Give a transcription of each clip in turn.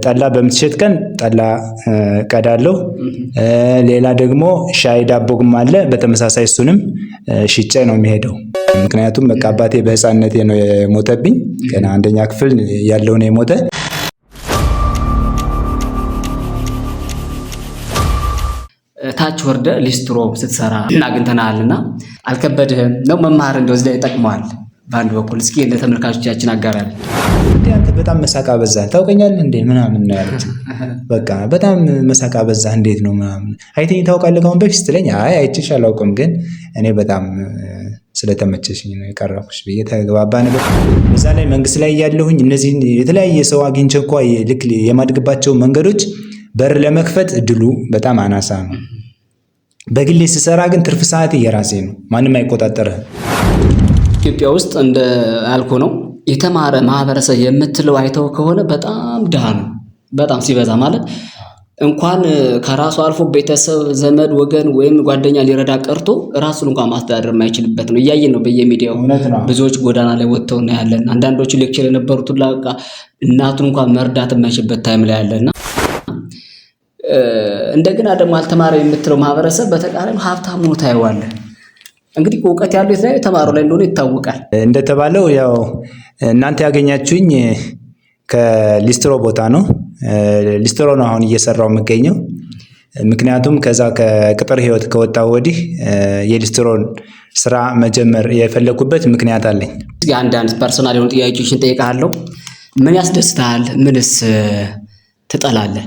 ጠላ በምትሸጥ ቀን ጠላ ቀዳለሁ። ሌላ ደግሞ ሻይ ዳቦም አለ። በተመሳሳይ እሱንም ሽጬ ነው የሚሄደው። ምክንያቱም በቃ አባቴ በህፃንነቴ ነው የሞተብኝ። ገና አንደኛ ክፍል ያለው ነው የሞተ። ታች ወርደ ሊስትሮ ስትሰራ አግኝተናልና አልከበድህም ነው? መማር እንደው እዚህ ላይ ይጠቅመዋል። በአንድ በኩል እስኪ ለተመልካቾቻችን አጋራል። እንዴ አንተ በጣም መሳቅ አበዛህ ታውቀኛለህ እንዴ ምናምን ነው ያለች። በቃ በጣም መሳቅ አበዛህ እንዴት ነው ምናምን አይተኝ ታውቃለህ ከአሁን በፊት ስትለኝ፣ አይ አይቼሽ አላውቅም፣ ግን እኔ በጣም ስለተመቸሽኝ ነው የቀረብኩሽ ብዬ ተግባባን። በዛ ላይ መንግስት ላይ ያለሁኝ እነዚህን የተለያየ ሰው አግኝቼ እንኳ ልክ የማድግባቸው መንገዶች በር ለመክፈት እድሉ በጣም አናሳ ነው። በግሌ ስሰራ ግን ትርፍ ሰዓት የራሴ ነው፣ ማንም አይቆጣጠርህም። ኢትዮጵያ ውስጥ እንደ አልኩ ነው የተማረ ማህበረሰብ የምትለው አይተው ከሆነ በጣም ድሃ ነው። በጣም ሲበዛ ማለት እንኳን ከራሱ አልፎ ቤተሰብ፣ ዘመድ፣ ወገን ወይም ጓደኛ ሊረዳ ቀርቶ ራሱን እንኳን ማስተዳደር የማይችልበት ነው። እያየን ነው በየሚዲያው ብዙዎች ጎዳና ላይ ወጥተው እናያለን። አንዳንዶቹ lecture የነበሩት ሁላ እናቱን እንኳን መርዳት የማይችልበት time ላይ ያለና እንደገና ደግሞ አልተማረ የምትለው ማህበረሰብ በተቃራኒው ሀብታም ሆኖ ታየዋለህ። እንግዲህ እውቀት ያለው የተለያዩ የተማረው ላይ እንደሆነ ይታወቃል። እንደተባለው ያው እናንተ ያገኛችሁኝ ከሊስትሮ ቦታ ነው። ሊስትሮ ነው አሁን እየሰራው የምገኘው። ምክንያቱም ከዛ ከቅጥር ህይወት ከወጣሁ ወዲህ የሊስትሮን ስራ መጀመር የፈለኩበት ምክንያት አለኝ። አንዳንድ personal የሆኑ ጥያቄዎችን እጠይቅሃለሁ። ምን ያስደስትሃል? ምንስ ትጠላለህ?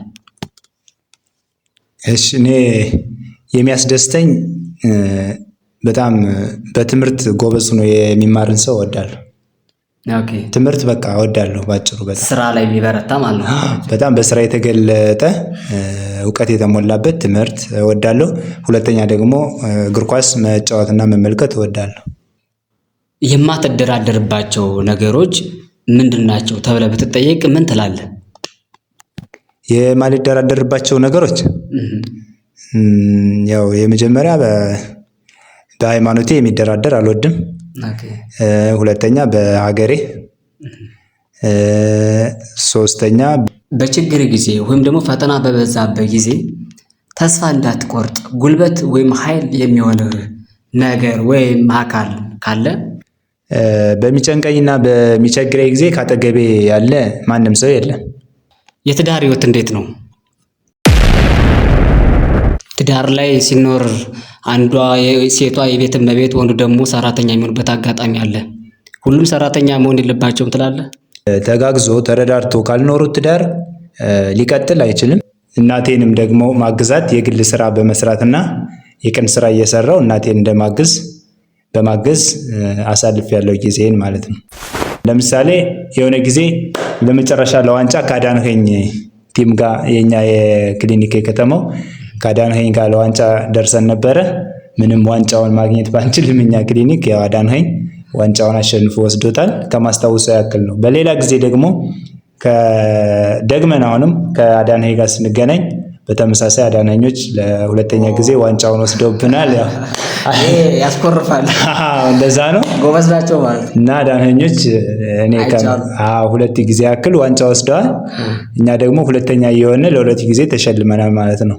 እሺ እኔ የሚያስደስተኝ በጣም በትምህርት ጎበዝ ሆኖ የሚማርን ሰው እወዳለሁ። okay፣ ትምህርት በቃ እወዳለሁ ባጭሩ። በጣም ስራ ላይ የሚበረታ ማለት ነው። በጣም በስራ የተገለጠ እውቀት የተሞላበት ትምህርት እወዳለሁ። ሁለተኛ ደግሞ እግር ኳስ መጫወትና መመልከት እወዳለሁ። የማትደራደርባቸው ነገሮች ምንድን ናቸው ተብለህ ብትጠየቅ ምን ትላለህ? የማልደራደርባቸው ነገሮች ያው የመጀመሪያ በሃይማኖቴ የሚደራደር አልወድም። ሁለተኛ በሀገሬ፣ ሶስተኛ በችግር ጊዜ ወይም ደግሞ ፈተና በበዛበት ጊዜ ተስፋ እንዳትቆርጥ ጉልበት ወይም ኃይል የሚሆንህ ነገር ወይም አካል ካለ? በሚጨንቀኝና በሚቸግረኝ ጊዜ ካጠገቤ ያለ ማንም ሰው የለም። የትዳር ህይወት እንዴት ነው? ትዳር ላይ ሲኖር አንዷ ሴቷ የቤት እመቤት ወንዱ ደግሞ ሰራተኛ የሚሆንበት አጋጣሚ አለ። ሁሉም ሰራተኛ መሆን የለባቸውም ትላለህ? ተጋግዞ ተረዳድቶ ካልኖሩት ትዳር ሊቀጥል አይችልም። እናቴንም ደግሞ ማግዛት የግል ስራ በመስራትና የቀን ስራ እየሰራው እናቴን እንደማግዝ በማገዝ አሳልፍ ያለው ጊዜን ማለት ነው። ለምሳሌ የሆነ ጊዜ ለመጨረሻ ለዋንጫ ካዳንኸኝ team ጋር የኛ የክሊኒክ የከተማው ካዳንኸኝ ጋር ለዋንጫ ደርሰን ነበረ። ምንም ዋንጫውን ማግኘት ባንችልም እኛ ክሊኒክ ያው አዳንኸኝ ዋንጫውን አሸንፎ ወስዶታል። ከማስታወሰው ያክል ነው። በሌላ ጊዜ ደግሞ ደግመን አሁንም ከአዳንኸኝ ጋር ስንገናኝ በተመሳሳይ አዳነኞች ለሁለተኛ ጊዜ ዋንጫውን ወስደውብናል። ያው ያስኮርፋል። እንደዛ ነው። ጎበዝ ናቸው ማለት እና አዳነኞች እኔ ሁለት ጊዜ ያክል ዋንጫ ወስደዋል። እኛ ደግሞ ሁለተኛ እየሆነ ለሁለት ጊዜ ተሸልመናል ማለት ነው።